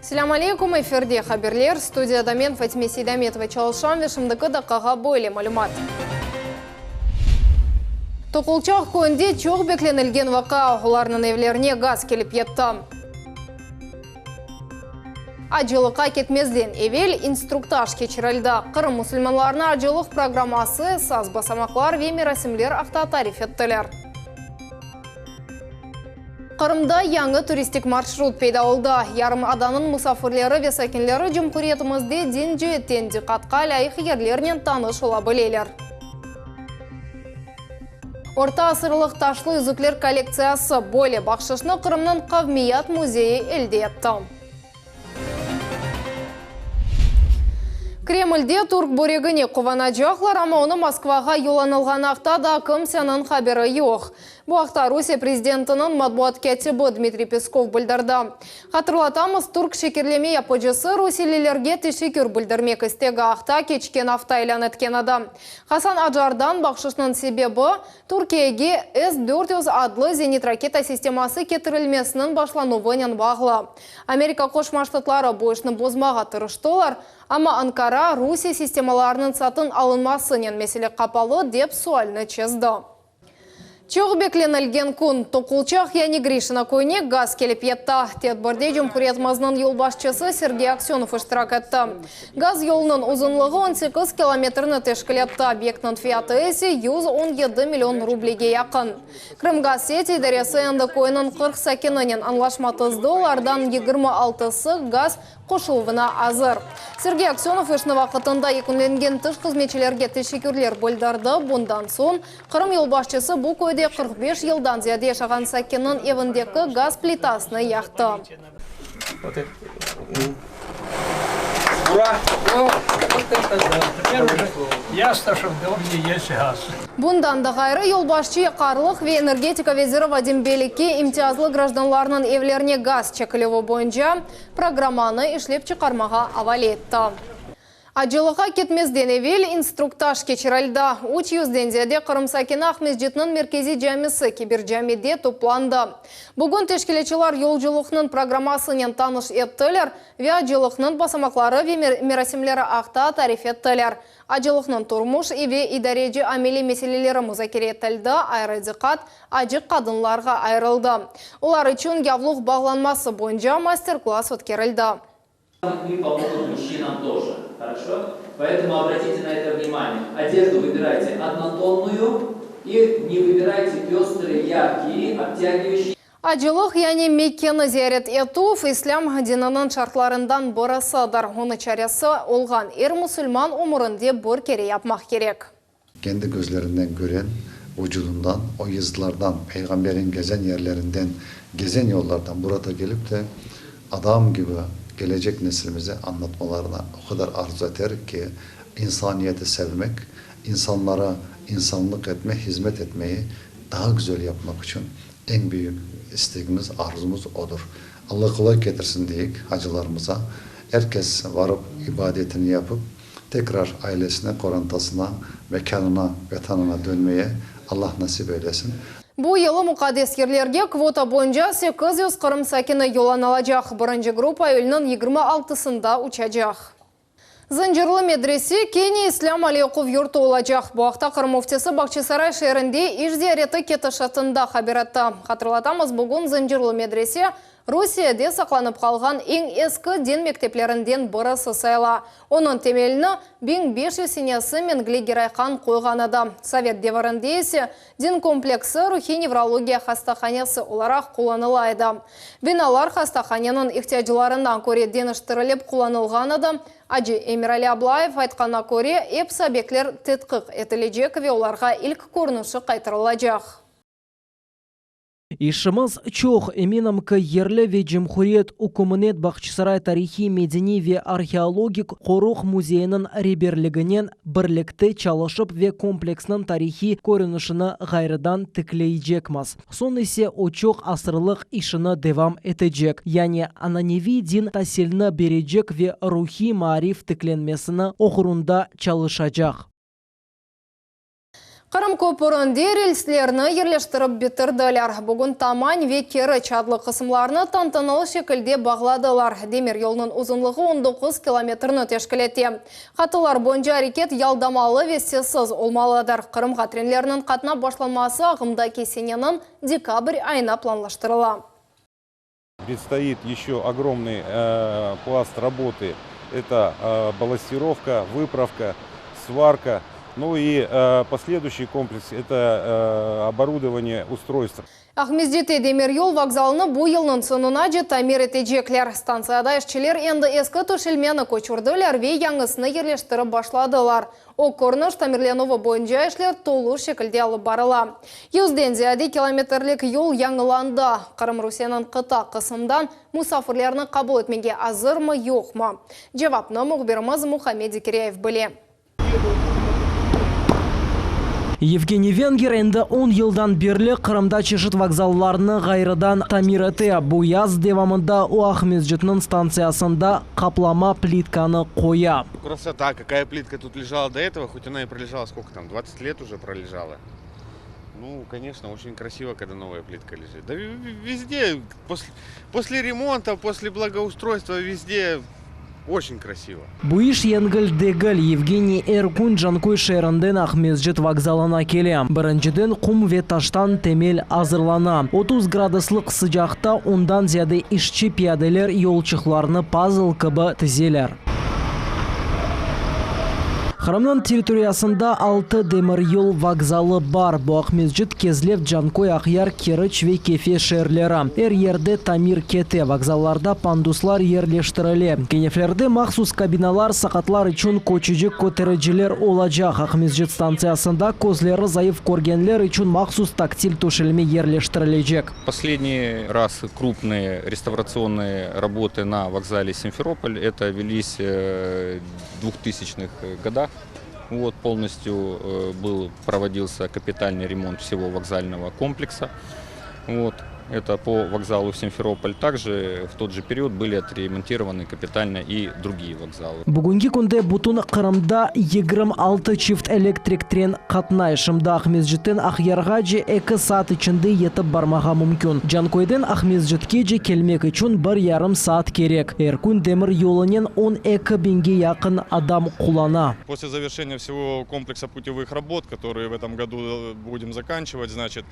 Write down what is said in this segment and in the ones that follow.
Selâm aleyküm, efirde haberler, studiyada men Fatime Seydametova çalışam ve şimdiki daqqağa böyle malümat. Toqulçaq köyünde çoq beklenilgen vaqia, olarnıñ evlerine gaz kelip yetti. Acılıqqa ketmezden evel instruktaj keçirildi. Qırım musulmanlarına acılıq programması, esas basamaqlar ve merasimler aqta tarif ettiler. Qırımda yañı turistik marşrut peyda oldı. Yarımadanıñ musafirleri ve sakinleri cumhuriyetimizde din ceetten diqqatqa lâyıq yerlernen tanış ola bileler. Orta asırlıq taşlı yüzükler kollektsiyası, böyle bahşışnı Qırımnıñ Qavmiyat müzeyi elde etti. Kremlde türk böregine quvanacaqlar, amma onı Moskvağa yollanılğanı aqta da kimseniñ haberi yoq. Bu aqta Rusiye prezidentiniñ matbuat kâtibi Dmitriy Peskov bildirdi. Hatırlatamız, türk şekerleme yapıcısı rusiyelilerge teşekkür bildirmek istegi aqta keçken afta ilân etken edi. Hasan Acardan bahşışnıñ sebebi, Türkiyege S 400 adlı zenit-raketa sisteması ketirilmesiniñ başlanuvınen bağlı. Amerika Qoşma Ştatları bu işni bozmağa tırıştılar, amma Ankara, Rusiye sistemalarınıñ satın alınmasınen mesele qapalı, dep sualni çezdi. Çoq beklenilgen kün, Toqulçaq yani Grişina köyüne gaz kelip yetti. Tedbirde cumhuriyetimizniñ yolbaşçısı Sergey Aksönov iştirak etti. Gaz yolunıñ uzunlığı 18 kilometrni teşkil etti, obyektniñ fiyatı ise 117 million rublege yaqın. Krımgazseti idaresi endi köyniñ 40 sakininen añlaşma tizdi, olardan 26-sı gaz qoşuluvına azır. Sergey Aksönov işni vaqıtında yekünlengen tış hızmetçilerge teşekkürler bildirdi. Bundan soñ Qırım yolbaşçısı bu köyde 45 yıldan ziyade yaşağan sakinniñ evindeki gaz plitasını yaqtı. Bundan da ğayrı, yolbaşçı yaqarlıq ve energetika veziri Vadim Belikke imtiyazlı grajdanlarnıñ evlerine gaz çekilüvi boyunca programmanı işlep çıqarmağa avale etti. Acılıqqa ketmezden evel instruktaj keçirildi. Üç yüzden ziyade Qırım sakini Aqmescitniñ merkeziy camisi, Kebir camide toplandı. Bugün teşkilâtçılar yolculıqnıñ programmasınen tanış ettiler ve acılıqnıñ basamaqları ve merasimleri aqta tarif ettiler. Acılıqnıñ turmuş ve idareci ameliy meseleleri muzakere etildi, ayrı diqqat acı qadınlarğa ayırıldı. Olar içün yavluq bağlanması boyunca master-klass ötkerildi. Acılıq, yani Mekkeni ziyaret etüv, İslâm dininiñ şartlarından birisidir. Onı çaresi olğan er musulman ömürinde bir kere yapmaq kerek. Kendi közlerinden kören, vucudından, o yızlardan, Peyğamberin gezen yerlerinden, gezen yollardan burada kelip de, adam kibi kelecek neslimize añlatmalarını o qadar arzu eterik ki, insaniyeti sevmek, insanlara insanlıq etme, hizmet etmeyi daa güzel yapmaq içün eñ büyük istegimiz, arzumız odur. Alla qolay ketirsin deyik hacılarımıza. Er kes varıp ibadetini yapıp, Tekrar ailesine, qorantasına, mekânına, Vetanına dönmeye Allah nasip eylesin. Bu yılı muqaddes yerlerge kvota boyunca 800 Qırım sakini yollanılacaq. Birinci gruppa iyülniñ 26-sında uçacaq. Zıncırlı medrese kene İslâm aliy oquv yurtu olacaq. Bu aqta Qırım müftisi Bağçasaray şeerinde iş ziyareti ketişatında haber etti. Hatırlatamız, bugün Zıncırlı medrese Rusiyede saqlanıp qalğan eñ eski din mekteplerinden birisi sayıla. Onıñ temelini 1500 senesi Mengli Gerayhan qoyğan edi. Sovet devirinde ise din kompleksi ruhiy-nevrologiya hastahanesi olaraq qullanıla edi. Binalar hastahaneniñ ihtiyaclarına köre deñiştirilip qullanılğan edi. Acı Emirali Ablayev aytqanına köre, episi obyektler tedqiq etilecek ve olarğa ilk körünişi qaytarılacaq. İşimiz çoq, eminim ki, yerli ve cumhuriyet ükümünet Bağçasaray tarihiy-medeniy ve arheologik qoruq müzeyiniñ reberliginen birlikte çalışıp ve kompleksniñ tarihiy körünişini ğayrıdan tikleycekmiz. Soñ ise o çoq asırlıq işini devam etecek, yani ananeviy din tasilni berecek ve ruhiy-maarif tiklenmesini oğrunda çalışacaq. Qırım köpürinde relslerni yerleştirip bitirdiler. Bugün Taman ve Keriç adlı qısımlarnı tantanalı şekilde bağladılar. Demiryolnıñ uzunlığı 19 kilometrni teşkil ete. Hatılar boyunca areket yaldamalı ve sessiz olmalıdır. Qırımğa trenlerniñ qatnap başlanması ağımdaki seneniñ dekabr ayına planlaştırıla. Predstoit еще огромный пласт работы, это балластировка, выправка, сварка, ну и последующий комплекс, это оборудование устройств. Aqmescitte demiryol vokzalını bu yılnıñ soñunace tamir etecekler. Stantsiyada işçiler endi eski töşelmeni köçürdiler ve yañısını yerleştirip başladılar. Ög körüniş tamirlenüvi boyunca işler tolu şekilde alıp barıla. Yüzden ziyade kilometrlik yol yañılandı. Qırım Rusiyeniñ qıta qısımdan musafirlerni qabul etmege azırmı, yoqmı? Cevapnı mühbirimiz Muhammed Zekiryayev bile. Yevgeniy Venger endi on yıldan berli Qırımda çeşit vokzallarnı ğayrıdan tamir ete. Bu yaz devamında o Aqmescitniñ stantsiyasında qaplama plitkanı qoya. Krasota, kakaya plitka tut lejala do etого, hot ona i prolejala skolko tam, 20 let uje prolejala. Nu, koneçno, oçen krasivo, kogda novaya plitka lejit. Da vezde, posle remonta, posle blagoustrojstva, vezde oçen krasivo. Bu iş yengil degil. Yevgeniy er kün Canköy şeerinden Aqmescit vokzalına kele. Birinciden qum ve taştan temel azırlana. 30 graduslıq sıcaqta ondan ziyade işçi piyadeler yolçıqlarnı pazl kibi tizeler. Qırımnıñ territoriyasında altı demiryol vokzalı bar, bu Aqmescit, Kezlev, Canköy, Aqyar, Keriç ve Kefe şeerleri. Er yerde tamir kete, vokzallarda panduslar yerleştirile, keneflerde mahsus kabinalar, saqatlar içün köçüci kötericiler olacaq. Aqmescit stantsiyasında közleri zayıf körgenler içün mahsus taktil töşelme yerleştirilecek. Последний раз крупные реставрационные работы на вокзале Симферополь это велись в двухтысячных годах. Вот, полностью был, проводился капитальный ремонт всего вокзального комплекса. Вот, это по вокзалу Симферополь. Также в тот же период были отремонтированы капитально и другие вокзалы. Bugünki künde bütün Qırımda 26 çift elektrik tren qatnay. Şimdi Aqmescitten Aqyarğace eki saat içinde yetip barmağa mümkün. Canköyden Aqmescitkece kelmek içün bir yarım saat kerek. Er kün demir yolunen 12 biñge yaqın adam qullana. После завершения всего комплекса путевых работ, которые в этом году будем заканчивать, значит,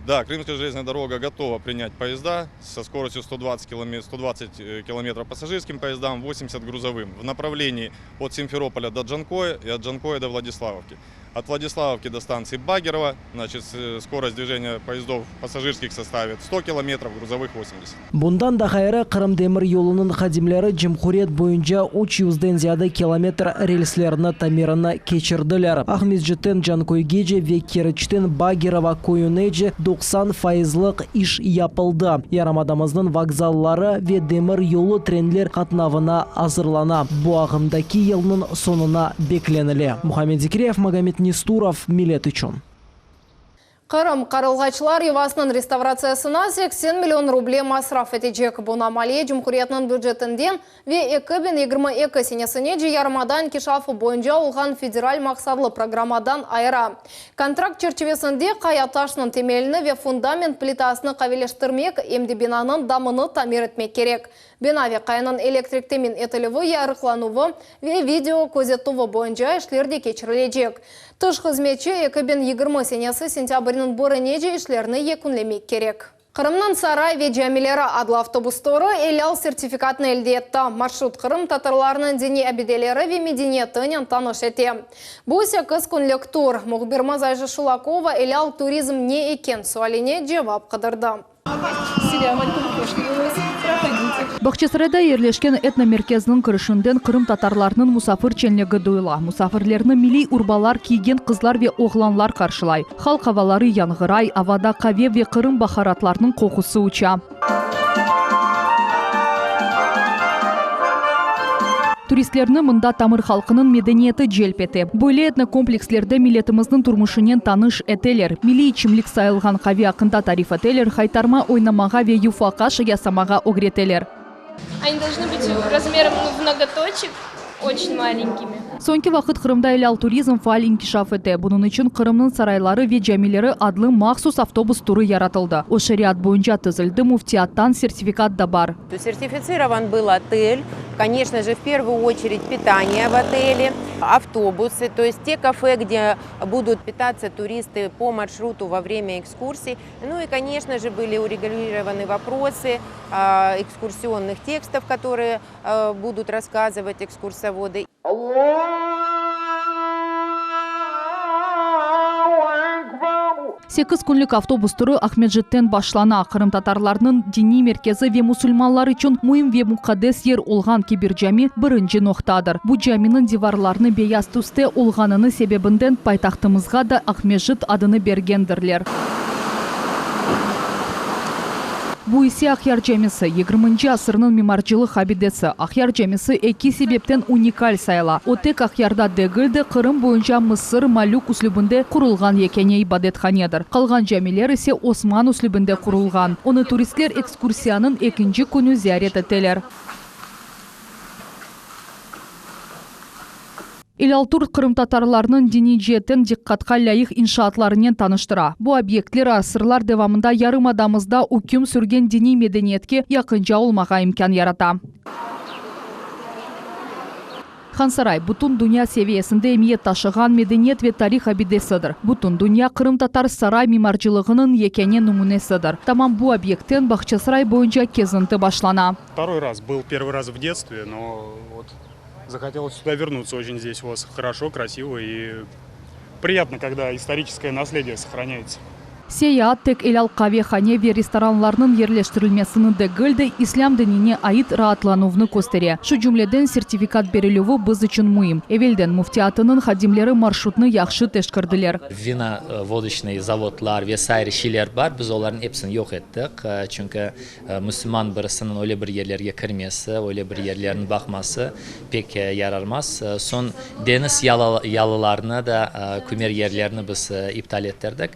да, Крымская железная дорога готова принять поезда со скоростью 120 километров, 120 километров пассажирским поездам, 80 грузовым в направлении от Симферополя до Джанкоя и от Джанкоя до Владиславовки. От Владиславовки до станции Багерово, значит, скорость движения поездов пассажирских составит 100 километров, грузовых 80. Bundan da ğayrı, Qırım demir yolunıñ hadimleri cumhuriyet boyunca 300-den ziyade kilometr relslerni tamirini keçirdiler. Aqmescitten Canköygece ve Keriçten Bagerovo köyünece 90 fayızlıq iş yapıldı. Yarımadamıznıñ vokzalları ve demir yolu trenler qatnavına azırlana. Bu ağımdaki yılnıñ soñuna beklenile. Muhammed Zekiryayev, Magomed Nesturov, Millet içün. Qırım qarılğaçlar yuvasınıñ restavratsiyasına 80 million ruble masraf etecek. Bunı maliye cumhuriyetiniñ bücetinden ve 2022 senesinece yarımada inkişafı boyunca olğan federal maqsatlı programmadan ayıra. Kontrakt çerçivesinde qaya taşnıñ temelini ve fundament plitasını qaviyleştirmek, em de binanıñ damını tamir etmek kerek. Bina ve qayanıñ elektrik temin etilüvi, yarıqlanuvı ve video közetüvi boyunca işler de keçirilecek. Tış hızmetçi 2020 senesi sentâbrniñ birinece işlerni yekünlemek kerek. Qırımnıñ saray ve camileri adlı avtobus turı Elâl sertifikatını elde etti. Marşrut Qırım tatarlarınıñ diniy abideleri ve medeniyetinen tanış ete. Bu 8 künlük tur. Mühbirimiz Ayşe Şulakova Elâl turizm ne eken sualine cevap qıdırdı. Bağçasarayda yerleşken etnomerkezniñ kirişinden qırımtatarlarnıñ musafir çenligi duyula. Musafirlerni milliy urbalar kiygen qızlar ve oğlanlar qarşılay. Halq avaları yañğıray, avada qave ve Qırım baharatlarnıñ qoqusı uça. Turistlerni mında tamır halqınıñ medeniyeti celp ete. Böyle etnokomplekslerde milletimizniñ turmuşınen tanış eteler, milliy içimlik sayılğan qave aqqında tarif eteler, haytarma oynamağa ve yufaqaş yasamağa ögreteler. Они должны быть размером в ноготочек, очень маленькими. Soñki vaqıt Qırımda elâl turizm faal inkişaf ete. Bunıñ içün Qırımnıñ sarayları ve camileri adlı mahsus avtobus turı yaratıldı. O, şeriat boyunca tizildi, müftiyattan sertifikat da bar. Sertifitsirovan был otel, koneçno je, v pervuyu oçeredь pitaniye v otele, avtobusı, to est te kafe, gde budut pitatsya turistı po marşrutu vo vremya ekskursiy, nu i, koneçno je, byli uregulirovanı voprosı ekskursionnych tekstov, kotorıye budut rasskazyvat ekskursovodı. Sekiz künlük avtobus turı Aqmescitten başlana. Qırımtatarlarnıñ diniy merkezi ve musulmanlar içün müim ve muqaddes yer olğan Kebir cami birinci noqtadır. Bu caminiñ divarlarını beyaz tüste olğanını sebebinden paytahtımızğa da Aqmescit adını bergendirler. Bu ise Aqyar camisi, yigirminci asırnıñ mimarcılıq abidesi. Aqyar camisi eki sebepten unikal sayıla, o tek Aqyarda degil de, Qırım boyunca Mısır, Malük üslübinde qurulğan yekâne ibadethanedir. Qalğan camiler ise Osman üslübinde qurulğan. Onı turistler ekskursiyanıñ ekinci künü ziyaret eteler. Elâl-Tur qırımtatarlarnıñ diniy ceetten diqqatqa lâyıq inşaatlarınen tanıştıra. Bu obyektler asırlar devamında yarımadamızda üküm sürgen diniy medeniyetke yaqınca olmağa imkân yarata. Hansaray, bütün dünya seviyesinde emiyet taşığan medeniyet ve tarih abidesidir. Bütün dünya qırımtatar saray mimarcılığınıñ yekâne nümünesidir. Tamam bu obyektten Bağçasaray boyunca kezinti başlana. Vtorой раз, был первый раз в детстве, но вот Захотелось сюда вернуться, очень здесь у вас хорошо, красиво и приятно, когда историческое наследие сохраняется. Seyaat tek elâl qavehane ve restoranlarnıñ yerleştirilmesini degil de, islâm dinine ait raatlanuvnı köstere. Şu cümleden, sertifikat berilüvi biz içün müim. Evelden müftiyatınıñ hadimleri marşrutnı yahşı teşkirdiler. Vino, vodoçnıy zavodlar ve saire şeyler bar, biz olarnıñ episini yoq ettik, çünki Müslüman birisiniñ öyle bir yerlerge kirmesi, öyle bir yerlerni baqması pek yararmaz. Soñ deñiz yalılarını da, kümer yerlerini biz iptal ettirdik.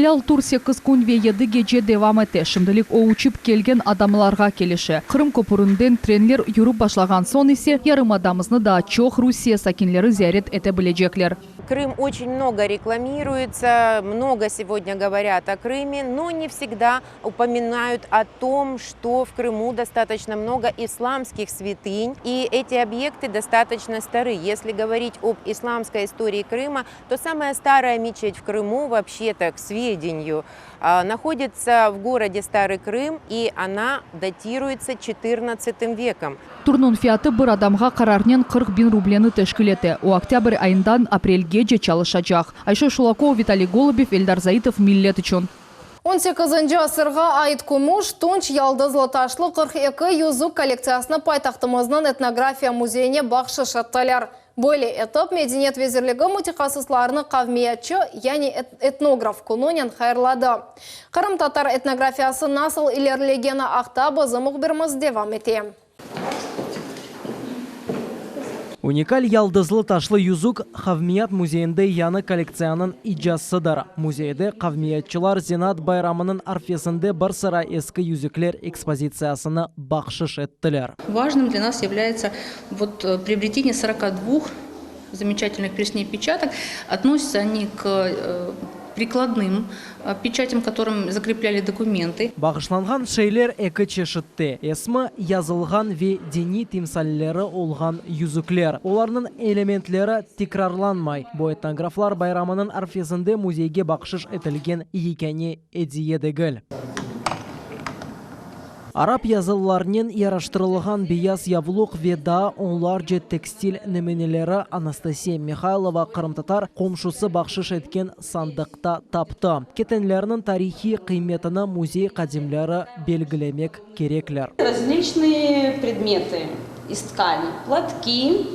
Elâl tur sekiz kün ve yedi gece devam ete. Şimdilik o uçıp kelgen adamlarğa kelişe. Qırım köpürinden trenler yürip başlağan soñ ise yarımadamıznı daa çoq Rusiye sakinleri ziyaret ete bilecekler. Krım oçen mnogo reklamiruется, mnogo segodnâ govorât o Krıme, no ne vsegda Upominayut o tom, çto v Krımu dostatoçno mnogo islamskih svâtınь, i eti obyekty dostatoçno starı. Esli govorit ob islamskoy istorii Krıma, to samaya staraya meçet v Krımu, voobşe-to, k svedenью, nahoditsa v gorode Starıy Krım, i ona datiruetsya çetırnadtsatım vekom. Turnıñ fiyatı bir adamğa qararnen 40 biñ rubleni teşkil ete. O, oktâbr ayından aprelgece çalışacaq. Ayşe Şulakova, Vitaliy Golubev, Eldar Zaitov, Millet içün. On sekizinci asırğa ait kümüş, tunç yaldızlı taşlı 42 yüzük kollektsiyasını paytahtımıznıñ etnografiya müzeyine bahşış ettiler. Böyle etip Medeniyet vezirligi mütehassıslarnı qavmiyatçı, yani etnograf kününen hayırladı. Qırımtatar etnografiyası nasıl ilerilegeni aqta bizim mühbirimiz devam ete. Unikal yaldızlı taşlı yüzük Qavmiyat müzeyinde yañı kollektsiyanıñ icasıdır. Müzeyde qavmiyatçılar zenaat bayramınıñ arfesinde bir sıra eski yüzükler ekspozitsiyasını bahşış ettiler. Важным для нас является вот приобретение 42 замечательных перстней печаток. Относятся они к прикладным печатям, которым закрепляли документы. Bağışlanğan şeyler eki çeşitte, esmi yazılğan ve diniy timsalleri olğan yüzükler. Olarnıñ elementleri tekrarlanmay. Bu etnograflar bayramınıñ arfesinde müzeyge bahşış etilgen yekâne ediye degil. Arap yazılarnen yaraştırılğan beyaz yavluq ve daa onlarca tekstil nümüneleri Anastasiya Mihaylova qırımtatar qomşusı bahşış etken sandıqta taptı. Ketenlerniñ tarihiy qıymetini müzey hadimleri belgilemek kerekler. Различные предметы из ткани, платки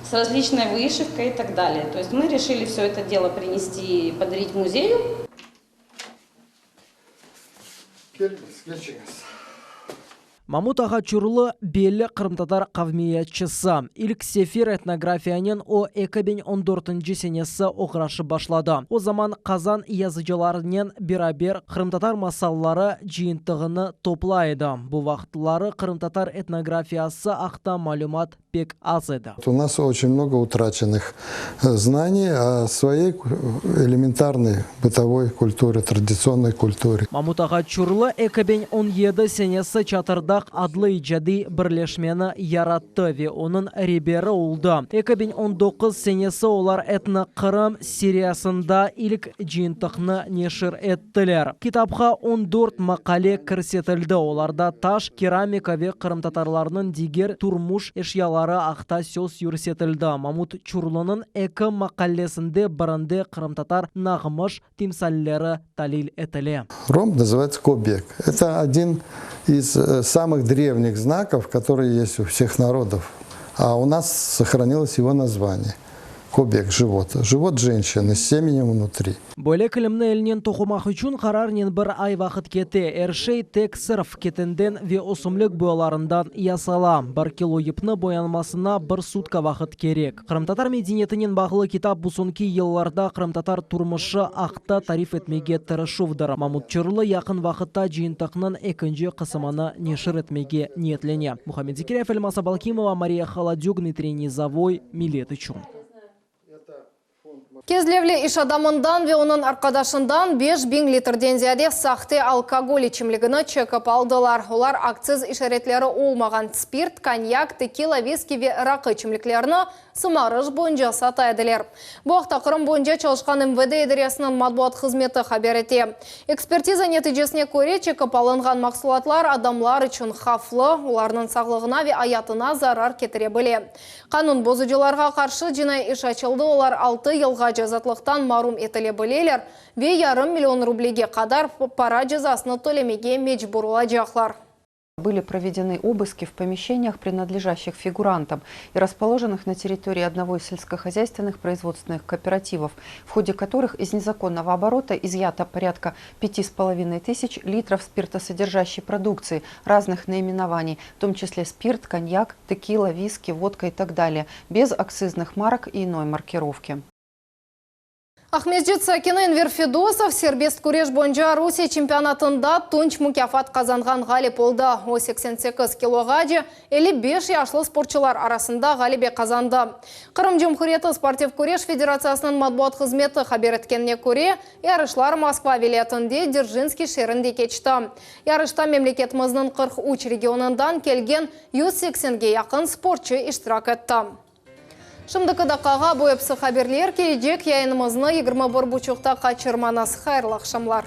с различной вышивкой и так далее. То есть мы решили все это дело принести и подарить музею. Keliñiz, keçiñiz. Mamut ağa Çurlu belli qırımtatar qavmiyatçısı. İlk sefer etnografiyanen o 2014-nci senesi oğraşıp başladı. O zaman Qazan yazıcılarınen beraber qırımtatar masalları cıyıntığını toplay edi. Bu vaqıtları qırımtatar etnografiyası aqta malümat pek az edi. U nas oçen mnogo utraçenıh Знаний о своей элементарной бытовой культуре, традиционной культуре. Mamut ağa Çurlu 2017 senesi Çatırdağ adlı icadiy birleşmeni yarattı ve onıñ reberi oldı. 2019 senesi olar Etno Qırım seriyasında ilk cıyıntıqnı neşir ettiler. Kitapqa 14 maqale kirsetildi, olarda taş, keramika ve qırımtatarlarnıñ diger turmuş eşyaları aqta söz yürsetildi. Mamut Çurlunıñ eki maqalesinde birinde qırımtatar nağmış timsalleri talil etile. Romb называется кобек. Это один из самых древних знаков, которые есть у всех народов. А у нас сохранилось его название. Кобек, живот. Живот женщины с семенем внутри. Böyle kilimni elnen toqumaq içün qararnen bir ay vaqıt kete. Er şey tek sırf ketenden ve ösümlik boyalarından yasala. Bir kilo yipni boyanmasına bir sutka vaqıt kerek. Qırımtatar medeniyetinen bağlı kitap bu soñki yıllarda qırımtatar turmuşı aqta tarif etmege tırışuvdır. Mamut Çurlu yaqın vaqıtta cıyıntıqnıñ ekinci qısımını neşir etmege niyetlene. Muhammed Zekiryayev, Elmasa Abalkimova, Mariya Holodük, Dmitriy Nizovoy, Millet içün. Kezlevli iş adamından ve onıñ arqadaşından 5000 litrden ziyade sahte alkogol içimligini çekip aldılar. Olar aktsiz işaretleri olmağan spirt, konyak, tekila, viski ve raqı içimliklerini sımarış boyunca sata ediler. Bu aqta Qırım boyunca çalışqan MVD idaresiniñ matbuat hızmeti haber ete. Ekspertiza neticesine köre, çekip alınğan mahsulatlar adamlar içün havflı, olarnıñ sağlığına ve ayatına zarar ketire bile. Qanun bozucılarğa qarşı cinaiy iş açıldı, olar altı yılğace azatlıqtan marum etile bileler ve yarım million rublege qadar para cezasını tölemege mecbur olacaqlar. Были проведены обыски в помещениях, принадлежащих фигурантам и расположенных на территории одного из сельскохозяйственных производственных кооперативов, в ходе которых из незаконного оборота изъято порядка 5,5 тысяч литров спиртосодержащей продукции разных наименований, в том числе спирт, коньяк, текила, виски, водка и так далее, без акцизных марок и иной маркировки. Aqmescit sakini Enver Fedosov serbest küreş boyunca Rusiye çempionatında tunç mukâfat qazanğan ğalip oldı. O 88 kiloğace 55 yaşlı sportçular arasında ğalebe qazandı. Qırım Cumhuriyeti Sportiv küreş federatsiyasınıñ matbuat hızmeti haber etkenine köre, yarışlar Moskva vilâyetinde Dzerjinskiy şeerinde keçti. Yarışta memleketimizniñ 43 regionından kelgen 180ge yaqın sportçu iştirak etti. Şimdiki daqqağa bu episi haberler, kelecek yayınımıznı 21 buçuqta qaçırmañız. Hayırlı aqşamlar.